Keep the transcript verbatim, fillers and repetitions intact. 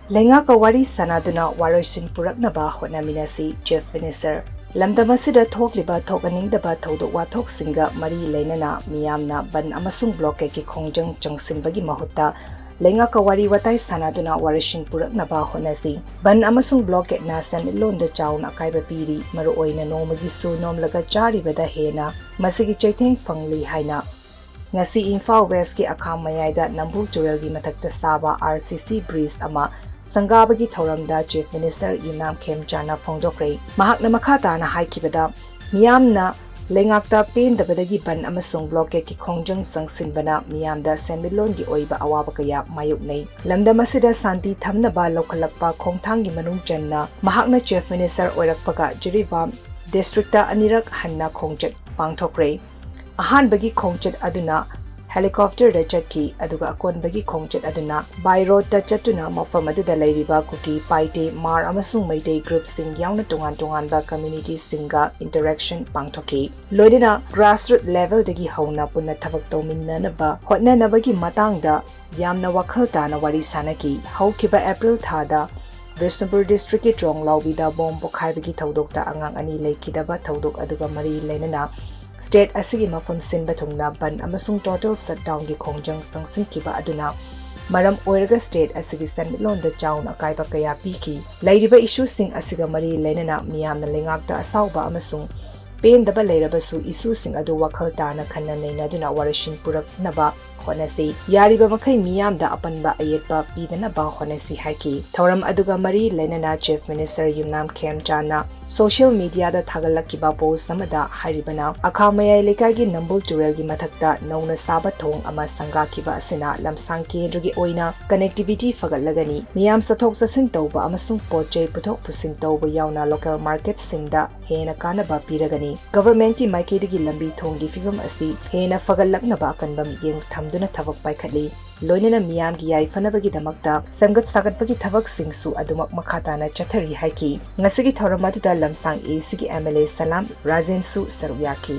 ꯂꯩꯉꯥꯛꯀ ꯋꯥꯔꯤ ꯁꯥꯟꯅꯗꯨꯅ ꯋꯥꯔꯣꯏꯁꯤꯟ ꯄꯨꯔꯛꯅꯕ ꯍꯣꯠꯅꯃꯤꯟꯅꯁꯤ, Chief Minister꯫ ꯂꯝꯗꯝ ꯑꯁꯤꯗ ꯊꯣꯛꯂꯤꯕ ꯊꯣꯛꯍꯟꯅꯤꯡꯗꯕ ꯊꯧꯗꯣꯛ ꯋꯥꯊꯣꯛꯁꯤꯡꯒ ꯃꯔꯤ ꯂꯩꯅꯅ ꯃꯤꯌꯥꯝꯅ ꯕꯟ ꯑꯃꯁꯨꯡ ꯕ꯭ꯂꯣꯀꯦꯠꯀꯤ ꯈꯣꯡꯖꯪ ꯆꯪꯁꯤꯟꯕꯒꯤ ꯃꯍꯨꯠꯇ ꯂꯩꯉꯥꯛꯀ ꯋꯥꯔꯤ ꯋꯥꯇꯥꯏ ꯁꯥꯟꯅꯗꯨꯅ ꯋꯥꯔꯣꯏꯁꯤꯟ ꯄꯨꯔꯛꯅꯕ ꯍꯣꯠꯅꯁꯤ꯫ ꯕꯟ ꯑꯃꯁꯨꯡ ꯕ꯭ꯂꯣꯀꯦꯠꯅ ꯁꯦꯟꯃꯤꯠꯂꯣꯟꯗ ꯆꯥꯎꯅ ꯑꯀꯥꯏꯕ ꯄꯤꯔꯤ, ꯃꯔꯨꯑꯣꯏꯅ ꯅꯣꯡꯃꯒꯤ ꯁꯨ ꯅꯣꯝꯂꯒ ꯆꯥꯔꯤꯕꯗ ꯍꯦꯟꯅ ꯃꯁꯤꯒꯤ ꯆꯩꯊꯦꯡ ꯐꯪꯂꯤ ꯍꯥꯏꯅ ꯉꯁꯤ ꯏꯝꯐꯥꯜ ꯋꯦꯁꯀꯤ ꯑꯈꯥꯝ ꯃꯌꯥꯏꯗ ꯅꯝꯕꯨꯜ ꯇꯨꯔꯦꯜꯒꯤ ꯃꯊꯛꯇ ꯁꯥꯕ R C C bridge ꯑꯃ ꯁꯪꯒꯥꯕꯒꯤ ꯊꯧꯔꯝꯗ Chief Minister ꯌꯨꯝꯅꯥꯝ ꯈꯦꯝꯆꯥꯟꯅ ꯐꯣꯡꯗꯣꯛꯈ꯭ꯔꯦ꯫ ꯃꯍꯥꯛꯅ ꯃꯈꯥ ꯇꯥꯅ ꯍꯥꯏꯈꯤꯕꯗ, ꯃꯤꯌꯥꯝꯅ ꯂꯩꯉꯥꯛꯇ ꯄꯦꯟꯗꯕꯗꯒꯤ ꯕꯟ ꯑꯃꯁꯨꯡ ꯕ꯭ꯂꯣꯀꯦꯠꯀꯤ ꯈꯣꯡꯖꯪ ꯆꯪꯁꯤꯟꯕꯅ ꯃꯤꯌꯥꯝꯗ ꯁꯦꯟꯃꯤꯠꯂꯣꯟꯒꯤ ꯑꯣꯏꯕ ꯑꯋꯥꯕ ꯀꯌꯥ ꯃꯥꯌꯣꯛꯅꯩ꯫ ꯂꯝꯗꯝ ꯑꯁꯤꯗ ꯁꯥꯟꯇꯤ ꯊꯝꯅꯕ ꯂꯧꯈꯠꯂꯛꯄ ꯈꯣꯡꯊꯥꯡꯒꯤ ꯃꯅꯨꯡ ꯆꯟꯅ ꯃꯍꯥꯛꯅ Chief Minister ꯑꯣꯏꯔꯛꯄꯒ ꯖꯤꯔꯤꯕꯥꯝ ꯗꯤꯁꯇ꯭ꯔꯤꯛꯇ ꯑꯅꯤꯔꯛ ꯍꯟꯅ ꯈꯣꯡꯆꯠ ꯄꯥꯡꯊꯣꯛꯈ꯭ꯔꯦ꯫ ꯑꯍꯥꯟꯕꯒꯤ ꯈꯣꯡꯆꯠ ꯑꯗꯨꯅ helicopterꯗ ꯆꯠꯈꯤ, ꯑꯗꯨꯒ ꯑꯀꯣꯟꯕꯒꯤ ꯈꯣꯡꯆꯠ ꯑꯗꯨꯅ by roadꯇ ꯆꯠꯇꯨꯅ ꯃꯐꯝ ꯑꯗꯨꯗ ꯂꯩꯔꯤꯕ ꯀꯨꯀꯤ, ꯄꯥꯏꯇꯦ, ꯃꯥꯔ ꯑꯃꯁꯨꯡ ꯃꯩꯇꯩ groupꯁꯤꯡ ꯌꯥꯎꯅ ꯇꯣꯉꯥꯟ ꯇꯣꯉꯥꯟꯕ communityꯁꯤꯡꯒ interaction ꯄꯥꯡꯊꯣꯛꯈꯤ꯫ ꯂꯣꯏꯅꯅ grassroot levelꯗꯒꯤ ꯍꯧꯅ ꯄꯨꯟꯅ ꯊꯕꯛ ꯇꯧꯃꯤꯟꯅꯅꯕ ꯍꯣꯠꯅꯅꯕꯒꯤ ꯃꯇꯥꯡꯗ ꯌꯥꯝꯅ ꯋꯥꯈꯜ ꯇꯥꯅ ꯋꯥꯔꯤ ꯁꯥꯅꯈꯤ꯫ ꯍꯧꯈꯤꯕ ꯑꯦꯄ꯭ꯔꯤꯜ ꯊꯥꯗ ꯕꯤꯁꯅꯨꯄꯨꯔ ꯗꯤꯁꯇ꯭ꯔꯤꯛꯀꯤ ꯇ꯭ꯔꯣꯡꯂꯥꯎꯕꯤꯗ ꯕꯣꯝ ꯄꯣꯈꯥꯏꯕꯒꯤ ꯊꯧꯗꯣꯛꯇ ꯑꯉꯥꯡ ꯑꯅꯤ ꯂꯩꯈꯤꯗꯕ ꯊꯧꯗꯣꯛ ꯑꯗꯨꯒ ꯃꯔꯤ ꯂꯩꯅꯅ state ꯑꯁꯤꯒꯤ ꯃꯐꯝ ꯁꯤꯟꯕ ꯊꯨꯡꯅ ꯕꯟ ꯑꯃꯁꯨꯡ total shutdownꯒꯤ ꯈꯣꯡꯖꯪ ꯆꯪꯁꯤꯟꯈꯤꯕ ꯑꯗꯨꯅ ꯃꯔꯝ ꯑꯣꯏꯔꯒ state ꯑꯁꯤꯒꯤ ꯁꯦꯟꯃꯤꯠꯂꯣꯟꯗ ꯆꯥꯎꯅ ꯑꯀꯥꯏꯕ ꯀꯌꯥ ꯄꯤꯈꯤ꯫ ꯂꯩꯔꯤꯕ issueꯁꯤꯡ ꯑꯁꯤꯒ ꯃꯔꯤ ꯂꯩꯅꯅ ꯃꯤꯌꯥꯝꯅ ꯂꯩꯉꯥꯛꯇ ꯑꯁꯥꯎꯕ ꯑꯃꯁꯨꯡ ꯄꯦꯟꯗꯕ ꯂꯩꯔꯕꯁꯨ, issueꯁꯤꯡ ꯑꯗꯨ ꯋꯥꯈꯜ ꯇꯥꯅ ꯈꯟꯅ ꯅꯩꯅꯗꯨꯅ ꯋꯥꯔꯣꯏꯁꯤꯟ ꯄꯨꯔꯛꯅꯕ ꯍꯣꯠꯅꯁꯤ꯫ ꯌꯥꯔꯤꯕ ꯃꯈꯩ ꯃꯤꯌꯥꯝꯗ ꯑꯄꯟꯕ ꯑꯌꯦꯠꯄ ꯄꯤꯗꯅꯕ ꯍꯣꯠꯅꯁꯤ ꯍꯥꯏꯈꯤ꯫ ꯊꯧꯔꯝ ꯑꯗꯨꯒ ꯃꯔꯤ ꯂꯩꯅꯅ Chief Minister ꯌꯨꯝꯅꯥꯝ ꯈꯦꯝꯆꯥꯟꯅ social mediaꯗ ꯊꯥꯒꯠꯂꯛꯈꯤꯕ post ꯑꯃꯗ ꯍꯥꯏꯔꯤꯕꯅ, ꯑꯈꯥ ꯃꯌꯥꯏ ꯂꯩꯀꯥꯏꯒꯤ ꯅꯝꯕꯨꯜ ꯇꯨꯔꯦꯜꯒꯤ ꯃꯊꯛꯇ ꯅꯧꯅ ꯁꯥꯕ ꯊꯣꯡ ꯑꯃ ꯁꯪꯒꯥꯈꯤꯕ ꯑꯁꯤꯅ ꯂꯝꯁꯥꯡ ꯀꯦꯟꯗ꯭ꯔꯒꯤ ꯑꯣꯏꯅ connectivity ꯐꯒꯠꯂꯒꯅꯤ꯫ ꯃꯤꯌꯥꯝ ꯆꯠꯊꯣꯛ ꯆꯠꯁꯤꯟ ꯇꯧꯕ ꯑꯃꯁꯨꯡ ꯄꯣꯠ ꯆꯩ ꯄꯨꯊꯣꯛ ꯄꯨꯁꯤꯟ ꯇꯧꯕ ꯌꯥꯎꯅ local marketꯁꯤꯡꯗ ꯍꯦꯟꯅ ꯀꯥꯟꯅꯕ ꯄꯤꯔꯒꯅꯤ꯫ Governmentꯀꯤ ꯃꯥꯏꯀꯩꯗꯒꯤ ꯂꯝꯕꯤ ꯊꯣꯡꯒꯤ ꯐꯤꯕꯝ ꯑꯁꯤ ꯍꯦꯟꯅ ꯐꯒꯠꯂꯛꯅꯕ ꯑꯀꯟꯕ ꯃꯤꯠꯌꯦꯡ ꯊꯝꯗꯨꯅ ꯊꯕꯛ ꯄꯥꯏꯈꯠꯂꯤ꯫ ꯂꯣꯏꯅꯅ ꯃꯤꯌꯥꯝꯒꯤ ꯌꯥꯏꯐꯅꯕꯒꯤꯗꯃꯛꯇ ꯁꯦꯝꯒꯠ ꯁꯥꯒꯠꯄꯒꯤ ꯊꯕꯛꯁꯤꯡꯁꯨ ꯑꯗꯨꯃꯛ ꯃꯈꯥ ꯇꯥꯅ ꯆꯠꯊꯔꯤ ꯍꯥꯏꯈꯤ꯫ ꯉꯁꯤꯒꯤ ꯊꯧꯔꯝ ꯑꯗꯨꯗ ꯂꯝꯁꯥꯡ Aꯒꯤ MLA ꯁꯂꯥꯝ ꯔꯥꯖꯦꯟꯁꯨ ꯁꯔꯨꯛ ꯌꯥꯈꯤ꯫